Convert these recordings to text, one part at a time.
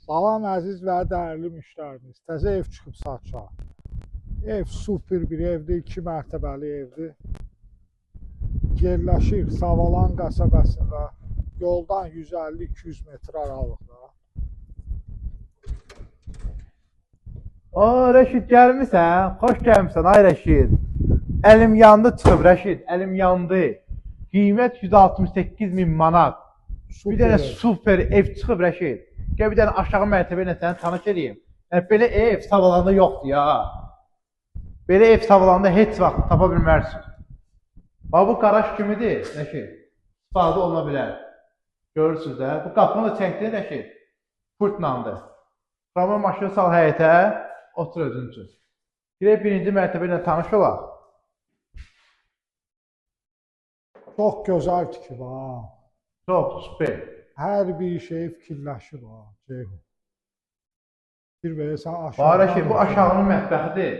Salam əziz və dəyərli müştərimiz. Təzə ev çıxıb satışa. Ev super bir evdir, 2 mərtəbəli evdir. Yerləşir Savalan qəsəbəsində, yoldan 150-200 metr aralıqda. O, Rəşid gəlmisən? Xoş gəlmisən, ay Rəşid. Əlim yandı çıxıb Rəşid, əlim yandı. Qiymət 168 min manat. Super Bir dənə ev. Super ev çıxıb Rəşid. Gəl bir dənə aşağı mərtəbə ilə səni tanış eləyim. Yəni, belə ev Savalanda yoxdur ya. Belə ev Savalanda heç vaxt tapa bilməzsin. Bax, bu qaraj kimidir Rəşid? İstifadə oluna bilər. Görürsünüz də. Bu qapını da çəkdin Rəşid. Pultlandır. Tramvay maşını sal həyətə, otur özün üçün. Girək birinci mərtəbə ilə tanış olaq. Çox gözəl tikib ha. Çox super. Hər bir şey fikirləşib ha, Ceyhun. Bir verirsən aşağı. Bax Rəşid, bu aşağının mətbəxidir.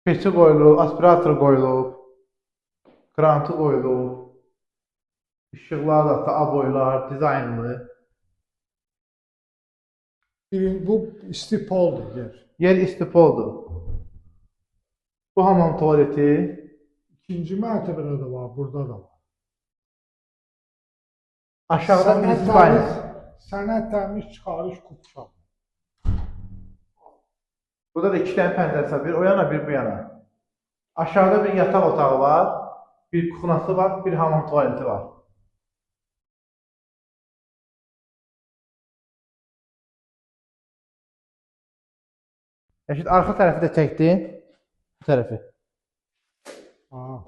Peçi qoyulub, aspirator qoyulub, krantı qoyulub, işıqlar da, aboylar, dizaynlı. Bu istipoldur yer. Yer istipoldur. Bu hamam tualeti. İkinci mərtəbədə də var, burada da var. Aşağıda bir spalni. Sənəd təmiz çıxarış kupça. Burada da 2 dənə pəncərəsi var, bir o yana, bir bu yana. Aşağıda bir yataq otağı var, bir kuxunası var, bir hamam tualeti var. Rəşid, arxa tərəfi də çəkdin. Bu tərəfi. Ha.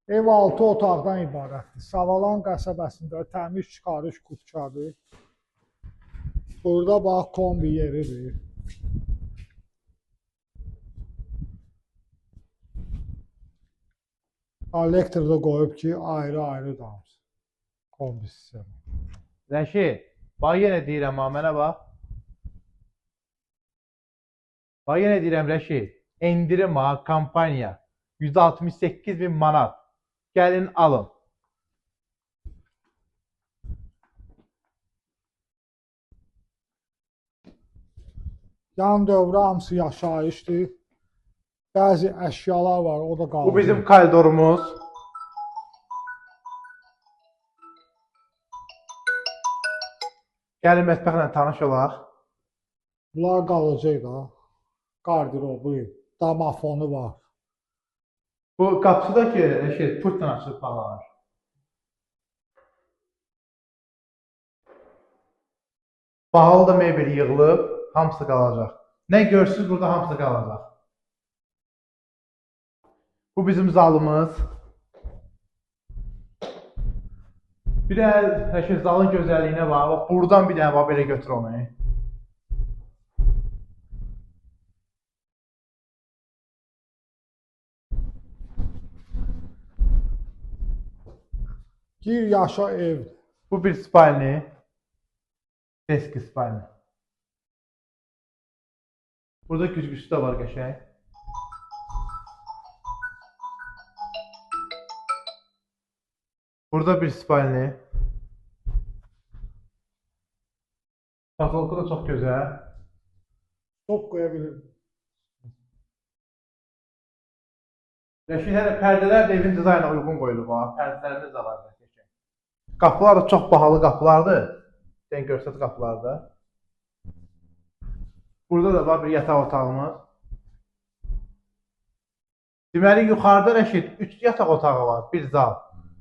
Ev 6 otaqdan ibarətdir. Savalan qəsəbəsində təmiz çıxarış kupçadır. Burada bax kombi yeridir. Kollektor da qoyub ki, ayrı-ayrı damsın. Kombi sistemi. Rəşid, bax yenə deyirəm ha, mənə bax. Bax yenə deyirəm Rəşid, endirim ha, kampaniya. 168 min manat. Gəlin, alın. Yan dövrə hamısı yaşayışdır. Bəzi əşyalar var, o da qalır. Bu bizim koridorumuz. Gəlin mətbəxlə tanış olaq. Bunlar qalacaq da. Qardirobu, damafonu var. Bu qapısı da ki, Rəşid, pultla açılıb bağlanır. Bahalı da mebel yığılıb, hamısı qalacaq. Nə görürsünüz, burada hamısı qalacaq. Bu bizim zalımız. Bir dənə Rəşid, zalın gözəlliyinə bax. Bax, buradan bir dənə bax, belə götür onu. Gir yaşa evdir. Bu bir spalni. Eski spalni. Burada güzgüsü də var qəşəng. Burada bir spalni. Patolku da çox gözəl. Top qoya bilir. Rəşid, hələ pərdələr də evin dizayına uyğun qoyulub ha. Pərdələrimiz də var. Qapılar da çox bahalı qapılardır. Sən görsət qapılar da. Burada da var bir yataq otağımız. Deməli, yuxarıda Rəşid, 3 yataq otağı var, bir zal.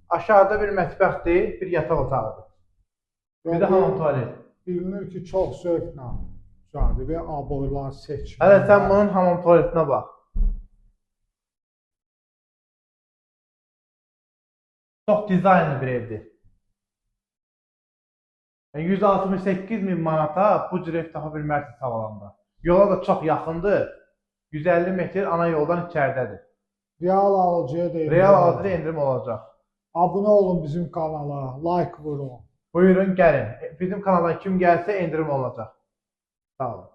Aşağıda bir mətbəxdir, bir yataq otağıdır. Bir də hamam tualet. Bilinir ki, çox zövqlə düzəldir və aboylar seçilir. Hələ sən bunun hamam tualetinə bax. Çox dizaynlı bir evdir. Yəni, 168 min manata bu cür ev tapa bilmərsiniz Savalanda. Yola da çox yaxındır. 150 metr ana yoldan içəridədir. Real alıcıya da endirim Real alıcıya endirim olacaq. Abunə olun bizim kanala, like vurun. Buyurun, gəlin. Bizim kanala kim gəlsə endirim olacaq. Sağ olun.